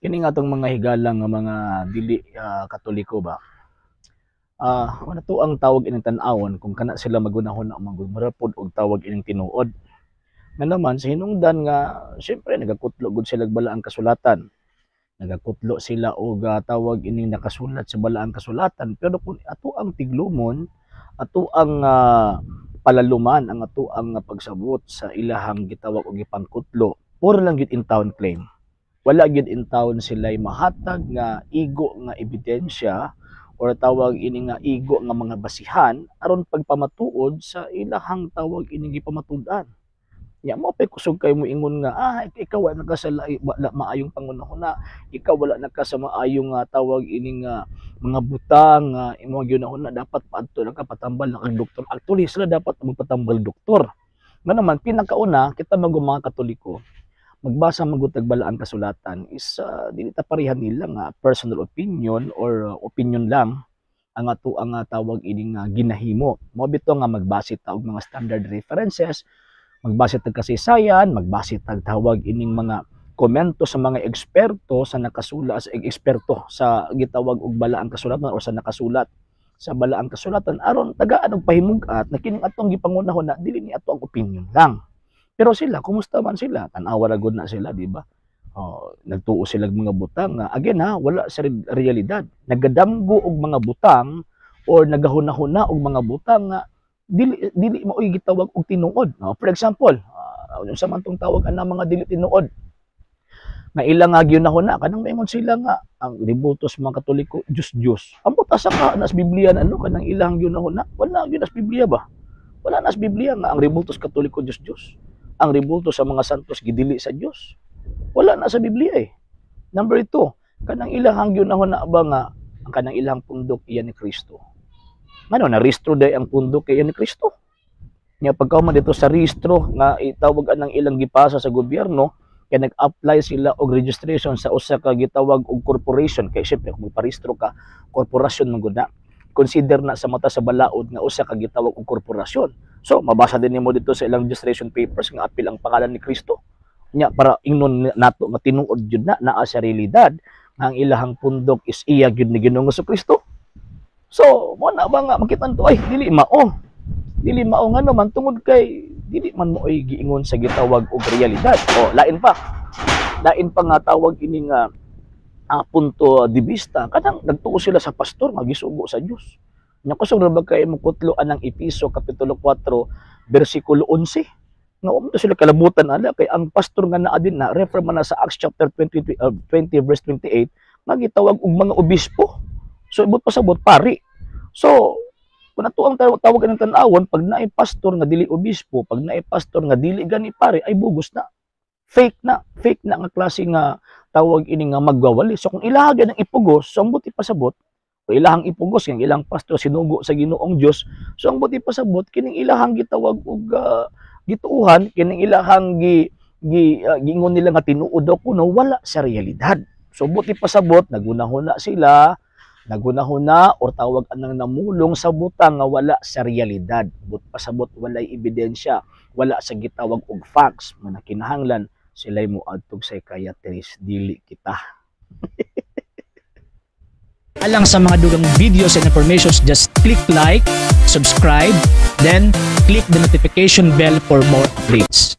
Kini nga atong mga higala nga mga dili Katoliko ba. Wala to ang tawag ining tan-awon kung kana sila magunahon na mura pod og tawag ining tinuod. Nga naman sa hinungdan nga syempre nagakutlo gud sila og balaang kasulatan. Nagakutlo sila og tawag ining nakasulat sa balaang kasulatan, pero kung ato ang tiglumon, ato ang palaluman ang ato ang pagsabot sa ilahang gitawag og gipangkutlo, puro lang gyud in town claim. Wala gyud in town sila mahatag nga igo nga ebidensya or tawag ini nga igo nga mga basihan aron pagpamatuod sa ilahang tawag ini gipamatud-an. Nya mo pay kusog kay mo ingon nga ikaw wala naka sa wala maayong pangunahuna, ikaw wala naka sa maayong tawag ini nga mga butang nga imong gyunahuna, dapat paadto lang ka patambal na kag doktor. Actually sila dapat magpatambal doktor. Nga naman pinakauna kita mag mga Katoliko magbasa magutag balaang kasulatan is dili ta pareha nila nga personal opinion or opinion lang ang ato ang tawag ini nga ginahimo. Mao bitaw nga magbase ta og mga standard references, magbase tag kasaysayan, magbase tag tawag ining mga komento sa mga eksperto sa nakasulat sa eksperto sa gitawag og balaang kasulatan or sa nakasulat sa balaang kasulatan aron tagaan og pahimug-at na kining atong gipangunahon na dili ni ato ang opinion lang. Pero sila, kumusta man sila? Tan-awa ra gud na sila, di ba? Oh, nagtuo sila og mga butang nga again ha, wala sa realidad. Nagadamgo og mga butang or nagahuna-huna og mga butang nga dili dili maoy gitawag og tinuod. No? For example, unsa man tong tawag ana mga dili tinuod? Nga ilang nga gyunahuna kanang maingon sila nga ang rebulto sa mga Katoliko Diyos Diyos. Ambot asa ka na sa Biblia na ano kanang ilang gyunahuna? Wala gyud sa Biblia ba? Wala na sa Biblia nga ang rebulto sa Katoliko Diyos Diyos. Ang rebulto sa mga santos gidili sa Dios. Wala na sa Biblia eh. Number 2, kanang ilahang gyunahuna ba nga ang kanang ilang pundok iya ni Kristo. Ngano na rehistro day ang pundok iya ni Kristo? Nya pagkauman dito sa rehistro nga itawag anang ilang gipasa sa gobyerno kay nag-apply sila og registration sa usa ka gitawag og corporation, kay syempre kung magparehistro ka, korporasyon man gud na, consider na sa mata sa balaod nga usa ka gitawag og korporasyon. So mabasa din nimo dito sa ilang registration papers nga apil ang pangalan ni Kristo. Nya para ingnon nato nga tinuod jud na naa sa realidad nga ang ilahang pundok is iya gyud ni Ginoong Kristo. So mo na ba nga makita to ay dili mao. Dili mao nga naman tungod kay dili man mo ay giingon sa gitawag og realidad. O lain pa. Lain pa nga tawag ini nga punto de vista kanang nagtuo sila sa pastor nga gisugo sa Dios. Nya kusog ra ba kay mo kutlo anang Efeso kapitulo 4 bersikulo 11 nga wa mo sila kalabutan ala kay ang pastor nga naa din na refer man na sa Acts chapter 20, 20 verse 28 nga gitawag og mga obispo. So ibot pasabot pari. So kung ato ang tawag ng tan-awon, pag naay pastor nga dili obispo, pag naay pastor nga dili gani pari, ay bugos na. Fake na, fake na nga klase nga tawag ini nga magwawali. So kung ilaha ang ipugos, so ang buti pasabot, o ilahang ipugos ang ilang pastor sinugo sa Ginoong Dios, so ang buti pasabot kining ilahang gitawag og gituuhan, kining ilahang gi, gi giingon nila nga tinuod daw kuno, wala sa realidad. So buti pasabot nagunahuna sila, nagunahuna or tawag anang namulong sa butang nga wala sa realidad. But pasabot walay ebidensya, wala sa gitawag og facts, man kinahanglan sila'y moadtog sa psychiatrist, dili kita. Alang sa mga dugang videos and informations, just click like, subscribe, then click the notification bell for more updates.